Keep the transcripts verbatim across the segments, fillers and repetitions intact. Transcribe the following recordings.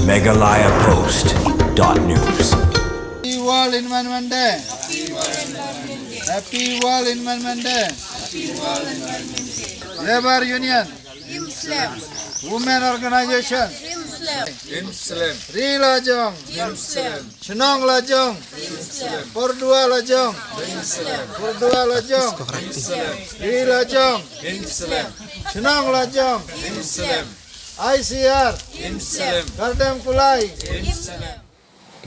Meghalaya Post dot news. Happy World Environment Day. Happy World Environment Day. Labour Union. Women Organization. Ri la jong. Chnong la jong. Pordua la jong. Pordua la jong. Ri la jong. Chnong la jong. I C R. Kardem Kulai.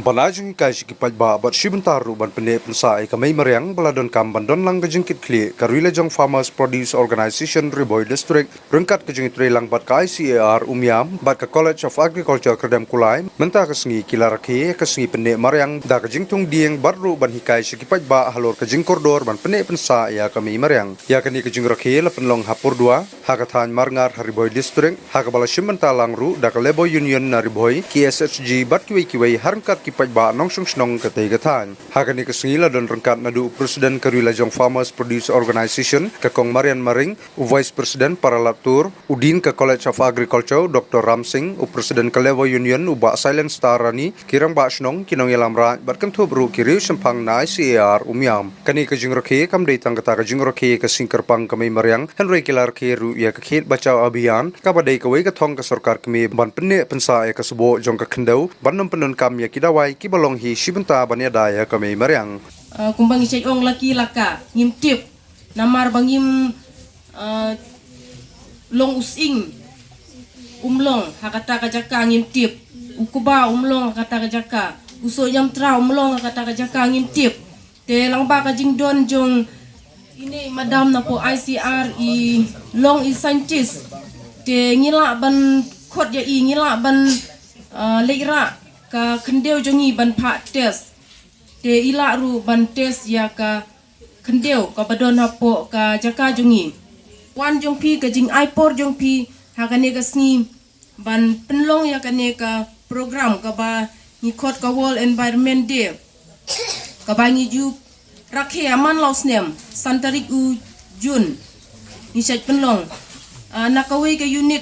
Ban ai jinghikai sha ki paidbah bad shi bynta ruh ban pynneh pynsah ïa ka mei mariang ba la donkam ban don lang ka jingkitkhlieh, ka Ri la jong Farmers Produce Organisation Ri Bhoi District ryngkat ka jingïatreilang bad ka I C A R Umiam bad ka College of Agriculture Kardem Kulai mynta ka sngi ki la rakhe ïa ka sngi pynneh mariang da ka jingthung dieng bad ruh ban hikai sha ki paidbah halor ka jingkordor ban pynneh pynsah ïa ka mei mariang. Ïa kane ka jingrakhe la pynlong ha Pordua, ha ka thaiñ Marngar ha Ri Bhoi District, ha kaba la shim bynta lang ruh da ka Labour Union na Ri Bhoi, K S H G bad kiwei kiwei ha ryngkat ki paidbah nongshong shnong katei ka thaiñ. Ha kane ka sngi la don ryngkat naduh u President ka Ri la jong Farmers Produce Organisation, ka Kong Marian Maring, u Vice President Paralat Tur, u Dean ka College of Agriculture, Doctor Ram Singh, u President ka Labour Union, u Bah Silent Star Rani, ki rangbah shnong, ki nongïalam raid bad kynthup ruh ki riew shemphang na I C A R Umiam. Kane ka jingrakhe kam dei tang kata ka jingrakhe ïa ka sngi kyrpang ka mei mariang, hynrei ki la rakhe ruh ïa ka Khet Bachao Abhiyan, kaba dei kawei ka thong ka sorkar kmie ban pynneh pynsah ïa ka sboh jong ka khyndew ban ym pyndonkam ïa ki dawai kiba long hi shi bynta ban ïada ïa ka mei mariang. Uh, kumba ngi shait ong laki laka, ngim tip. Namar ba ngim uh, long u sying, um long ha kata ka jaka, ngim tip. U kba um long ha kata ka jaka. U soh ñiamtra um long ha kata ka jaka, ngim tip. Te lyngba ka jingdon jong ine i madam napoh I C R, i long i scientist. Te ngi lah ban khot ïa i, ngi lah ban uh, leit rah ka khyndew jong ngi ban phah test. Te i lah ruh ban test ïa ka khyndew kaba don hapoh ka jaka jong ngi. Wan jong phi, ka jingai por jong phi ha kane ka sngi ban pynlong ïa kane ka program kaba ngi khot ka World Environment Day, kaba ngi ju rakhe ha man la u snem, san tarik u June. Ngi shait pynlong, ah, na kawei ka unit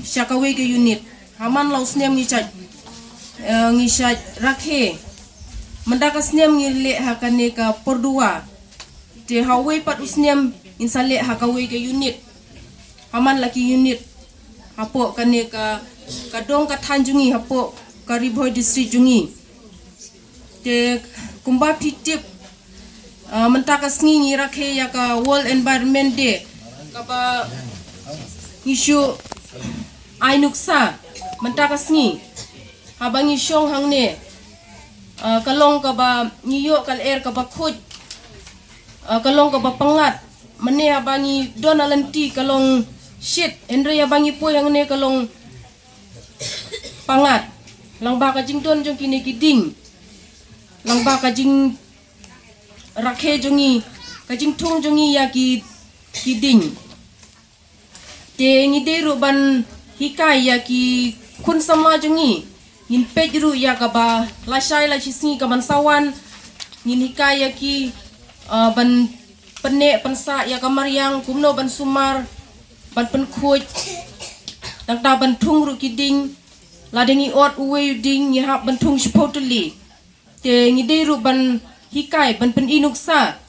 sha kawei ka unit. Ha man la u snem ngi shait, eh, ngi shait rakhe. Mynta ka snem ngi leh ha kane ka Pordua. Te ha uwei pat u snem ngin sa leh ha kawei ka unit. Ha man la ki unit hapoh kane ka, ka dong ka thaiñ jong ngi, hapoh ka Ri Bhoi District jong ngi. Te kumba phi tip, ah, mynta ka sngi ngi rakhe ïa ka World Environment Day, kaba ngi shu ai nuksa mynta ka sngi. Haba ngi shong hangne, ah, ka long kaba ngi ïoh ka lyer kaba khuid, ah, ka long kaba pyngngad. Mynne haba ngi don ha lynti ka long shit, hynrei haba ngi poi hangne ka long pyngngad. Lyngba ka jingdon jong kine ki dieng, lyngba ka jingrakhe jong ngi, ka jingthung jong ngi ïa ki, ki dieng. Te ngi dei ruh ban hikai ïa ki khun samla jong ngi. Ngin peit ruh ïa kaba lashai lashisngi kaban sa wan. Ngin hikai ïa ki, ah, ban pynneh pynsah ïa ka mariang, kumno ban sumar, ban pynkhuid, nangta ban thung ruh ki dieng. Lada ngi ot uwei u dieng, ngi hap ban thung shiphew tylli. Te ngi dei ruh ban hikai, ban pyni nuksa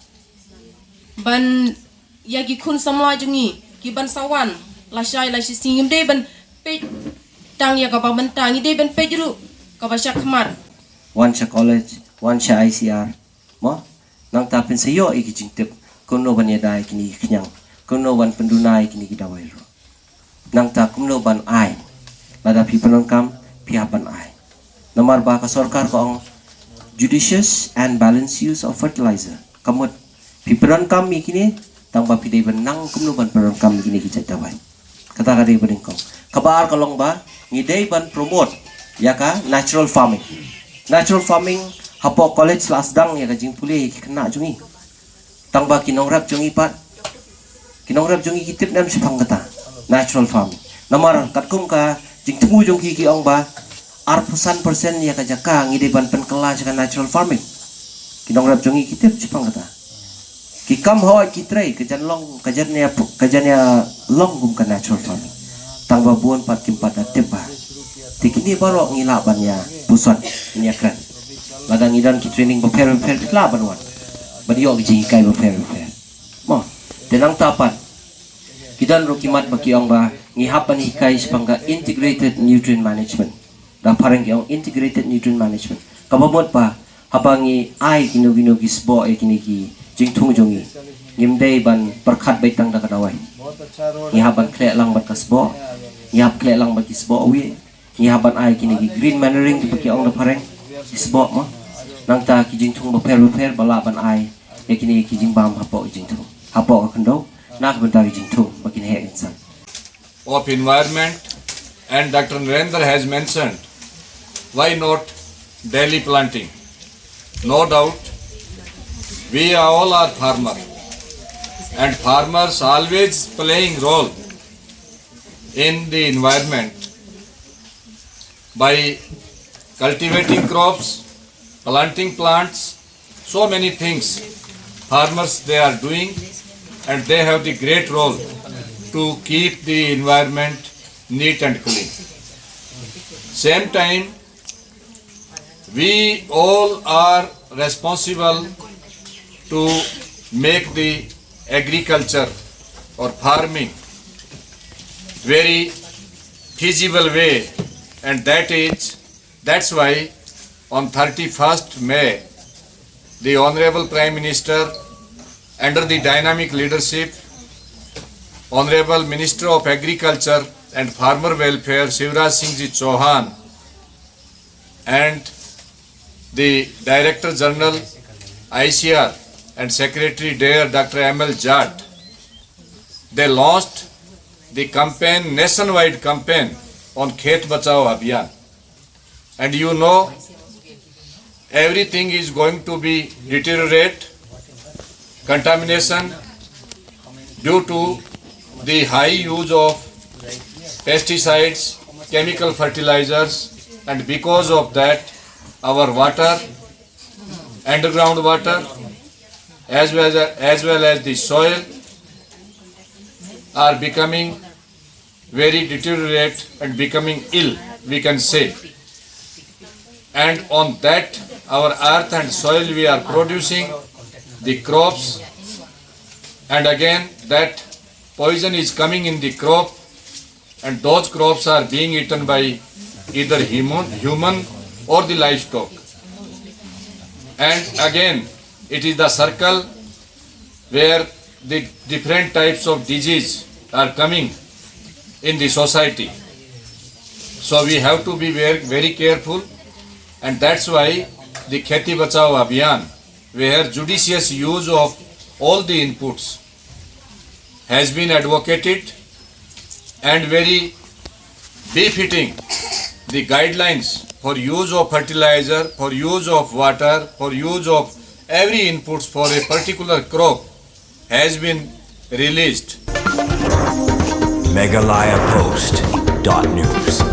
ban ïa ki khun samla jong ngi kiban sa wan lashai lashisngi. Ngim dei ban peit tang ïa kaba mynta, ngi dei ban peit ruh kaba shakhmat. Wan sha college, wan sha I C R, mo? Nangta phin sa ïoh ïa ki jingtip kumno ban ïada ïa kine ki khñiang, kumno ban pynduna ïa kine ki dawai ruh. Nangta kumno ban ai. Lada phi pyndonkam, phi hap ban ai. Namar ba ka sorkar ka ong judicious and balanced use of fertilizer. Ka mut phi pyndonkam ïa kine, tang ba phi dei ban nang kumno ban pyndonkam ïa kine ki jait dawai. Kata ka dei ba nyngkong. Kaba ar ka long ba ngi dei ban promote ïa ka natural farming. Natural farming, hapoh college la sdang ïa ka jingpule ïa ki khynnah jong ngi. Tang ba ki nongrep jong ngi pat, ki nongrep jong ngi ki tip ne em shaphang kata natural farming. Namar katkum ka jingthmu jong ki, ki ong ba arphew san percent ïa ka jaka ngi dei ban pynkylla sha ka natural farming. Ki nongrep jong ngi ki tip shaphang kata. Ki kam hoi ki trei ka jan long, ka jan ïa, ka jan ïa long kum ka natural farming. Tang ba bun pat kim pat da tip ba Te kine baroh ngi lah ban ïa puson, ngi ïa kren. Lada ngi don ki training bapher bapher, ki lah ban wan ban ïoh ki jinghikai bapher bapher. Mo, te nangta pat ki don ruh ki mat ba ki ong ba ngi hap ban hikai shaphang ka integrated nutrient management. Da phareng ki ong integrated nutrient management. Kaba mut ba haba ngi ai kino kino ki sboh ïa kine ki jingthung jong ngi, ngim dei ban pyrkhat beit tang da ka dawai. Ngi hap ban khleh lang bad ka sboh. Ngi hap khleh lang bad ki sboh wei. Ngi hap ban ai kine ki green manuring kiba ki ong da phareng, ki sboh mo. Nangta ki jingthung bapher bapher ba lah ban ai ïa kine ki jingbam hapoh ki jingthung, hapoh ka khyndew, na ka bynta ki jingthung ba kin heh kin san. Of environment, and Doctor Narendra has mentioned, why not daily planting? No doubt, we are all are farmer, and farmers always playing role in the environment by cultivating crops, planting plants, so many things farmers they are doing, and they have the great role to keep the environment neat and clean. Same time, we all are responsible to make the agriculture or farming very feasible way, and that is, that's why on thirty-first May, the Honorable Prime Minister, under the dynamic leadership, Honorable Minister of Agriculture and Farmer Welfare, Shivraj Singh Ji Chauhan, and the Director General I C R and Secretary there, Doctor M L Jat, they launched the campaign, nationwide campaign on Khet Bachao Abhiyan. And you know, everything is going to be deteriorate, contamination due to the high use of pesticides, chemical fertilizers, and because of that, our water, underground water, as well as, as well as the soil are becoming very deteriorate and becoming ill, we can say. And on that, our earth and soil, we are producing the crops, and again, that poison is coming in the crop, and those crops are being eaten by either human, human or the livestock. And again, it is the circle where the different types of disease are coming in the society. So we have to be very, very careful, and that's why the Kheti Bachao Abhiyan, where judicious use of all the inputs has been advocated and very befitting the guidelines for use of fertilizer, for use of water, for use of every inputs for a particular crop has been released. Meghalaya Post dot news.